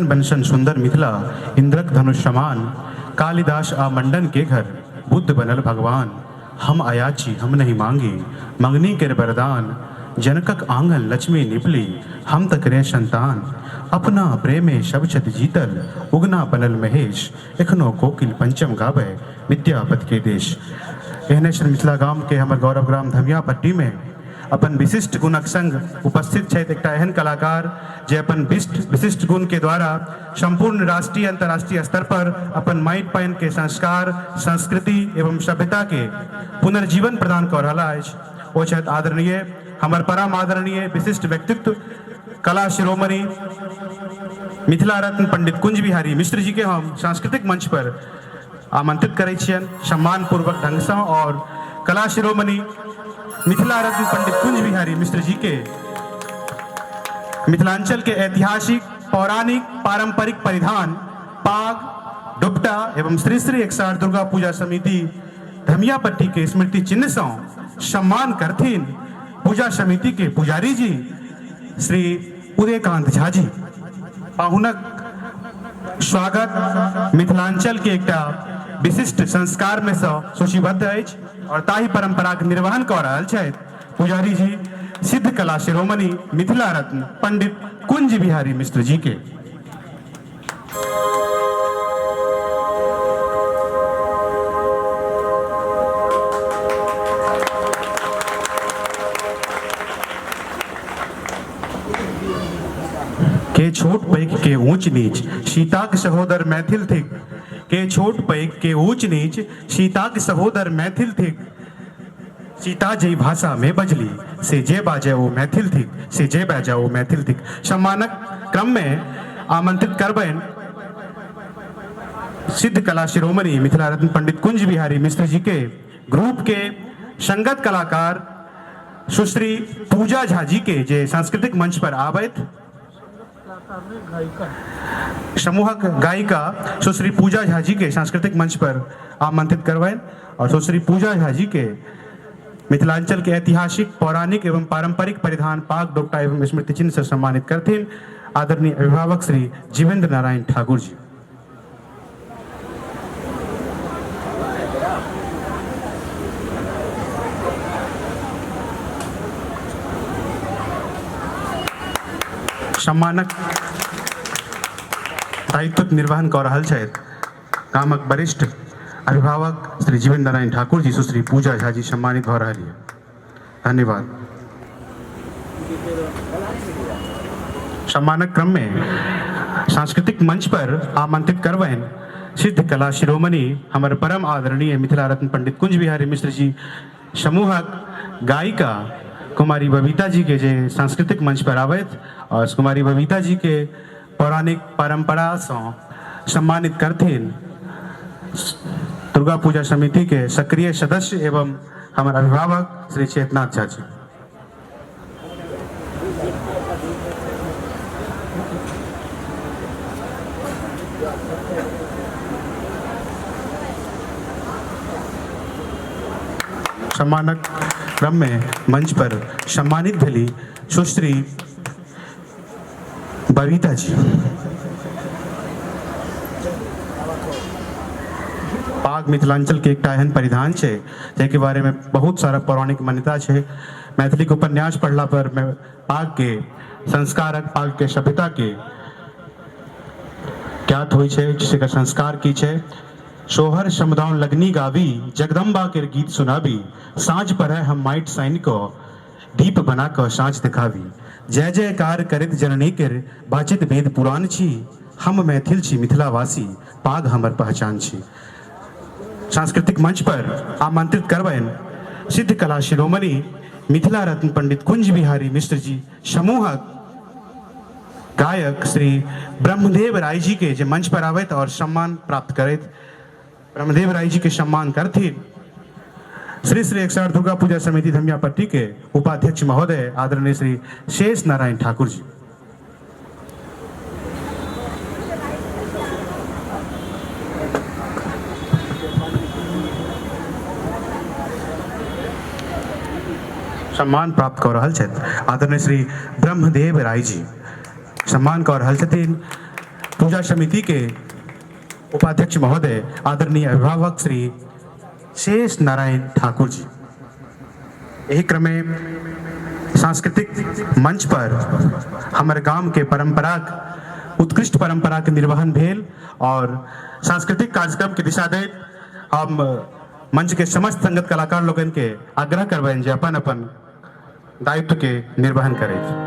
बनसन सुन्दर मिथिला इन्द्रक धनुष समान, कालिदास आ मंडन के घर बुद्ध बनल भगवान। हम अयाची हम नहीं मांगी मंगनी केर वरदान, जनकक आंगन लक्ष्मी निपली हम तकरे संतान। अपना प्रेमे सब छथि जीतल उगना बनल महेश, एखनो कोकिल पंचम गाबै विद्यापति के देश। एहने सन मिथिला गाम के हमर गौरव ग्राम धमियापट्टी में अपन विशिष्ट गुणक संग उपस्थित छथि एकटा एहन कलाकार जे अपन विशिष्ट गुण के द्वारा संपूर्ण राष्ट्रीय अंतर्राष्ट्रीय स्तर पर अपन माटि पानि के संस्कार, संस्कृति एवं सभ्यता के पुनर्जीवन प्रदान कऽ रहला अछि। ओ छथि आदरणीय हमर परम आदरणीय विशिष्ट व्यक्तित्व कला शिरोमणि मिथिला रत्न पंडित कुंज बिहारी मिश्र जी के हम सांस्कृतिक मंच पर आमंत्रित करै छियनि सम्मानपूर्वक ढंगसँ। और कला शिरोमणि मिथिला रत्न पंडित कुंज बिहारी मिश्र जी के मिथिलांचल के ऐतिहासिक पौराणिक पारंपरिक परिधान पाग, दुपट्टा एवं श्री श्री 108 दुर्गा पूजा समिति धमियापट्टी के स्मृति चिन्ह से सम्मान करथिन पूजा समिति के पुजारी जी श्री उदयकांत झा जी। पाहुनक स्वागत मिथिलांचल के एकटा विशिष्ट संस्कार में से सूचीबद्ध अछि और ताहि परंपरा के निर्वहन कऽ रहल छथि पुजारी जी सिद्ध कला शिरोमणि मिथिला रत्न पंडित कुंज बिहारी मिश्र जी के। के छोट पैघ के ऊंच नीच सीताक सहोदर मैथिल थिक, के छोट पैघ के ऊंच नीच सीताक सहोदर मैथिल थिक। सीता जै भाषा में बजली से जे बाजे ओ मैथिल थिक, से जे बाजे ओ मैथिल थिक। सम्मानक क्रम में आमंत्रित करबनि सिद्ध कला शिरोमणि मिथिला रत्न पंडित कुंज बिहारी मिश्र जी के ग्रुप के संगत कलाकार सुश्री पूजा झा जी के जे सांस्कृतिक मंच पर आबैत समूहक गायिका सुश्री पूजा झा जी के सांस्कृतिक मंच पर आमंत्रित करबनि और सुश्री पूजा झा जी के मिथिलांचल के ऐतिहासिक पौराणिक एवं पारंपरिक परिधान पाग डोपटा एवं स्मृति चिन्ह से सम्मानित करथिन आदरणीय अभिभावक श्री जीवेंद्र नारायण ठाकुर जी। सम्मानक दायित्वक निर्वहन कऽ रहल छथि गामक वरिष्ठ अभिभावक श्री जीवन नारायण ठाकुर जी। सुश्री पूजा झा जी सम्मानित भऽ रहल यऽ। धन्यवाद। सम्मानक क्रम में सांस्कृतिक मंच पर आमंत्रित करबनि सिद्ध कला शिरोमणि हमर परम आदरणीय मिथिला रत्न पंडित कुंज बिहारी मिश्र जी समूहक गायिका कुमारी बबीता जी के जे सांस्कृतिक मंच पर आबथि और कुमारी बबीता जी के पौराणिक परंपरा सँ सम्मानित करथिन दुर्गा पूजा समिति के सक्रिय सदस्य एवं हमर अभिभावक श्री चेतनाथ झा जी। सम्मानक क्रम में मंच पर सम्मानित भेली सुश्री बबीता जी। पाग मिथिलांचल के एकटा एहन परिधान छै जाहिके बारे में बहुत सारा पौराणिक मान्यता छै। मैथिली के उपन्यास पढ़ला पर पाग के संस्कारक, पाग के सभ्यता के ज्ञात होइ छै, एकर संस्कार की छै। सोहर समुदाय लगनी गाबी, जगदम्बा के गीत सुनाबी, साँझ पर है हम माटि सानि कऽ दीप बना कऽ साँझ देखाबी, जय जयकार करैत जननी केर बाजैत वेद पुराण छी, हम मैथिल छी मिथिलावासी, पाग हमर पहचान छी। सांस्कृतिक मंच पर आमंत्रित करबनि सिद्ध कला शिरोमणि मिथिला रत्न पंडित कुंज बिहारी मिश्र जी समूहक गायक श्री ब्रह्मदेव राय जी के जे मंच पर आबैत और सम्मान प्राप्त करैत ब्रह्मदेव राय जी के सम्मान करथिन श्री श्री 108 दुर्गा पूजा समिति धमियापट्टी के उपाध्यक्ष महोदय आदरणीय श्री शेष नारायण ठाकुर जी। सम्मान प्राप्त कऽ रहल छथि आदरणीय श्री ब्रह्मदेव राय जी। सम्मान कऽ रहल छथिन पूजा समिति के उपाध्यक्ष महोदय आदरणीय अभिभावक श्री शेष नारायण ठाकुर जी। एहि क्रम में सांस्कृतिक मंच पर हमर गाम के परंपरा, उत्कृष्ट परंपरा के निर्वहन भेल और सांस्कृतिक कार्यक्रम के दिशा दैत हम मंच के समस्त संगत कलाकार लोगन के आग्रह करबनि जे अपन अपन दायित्व के निर्वहन करैत।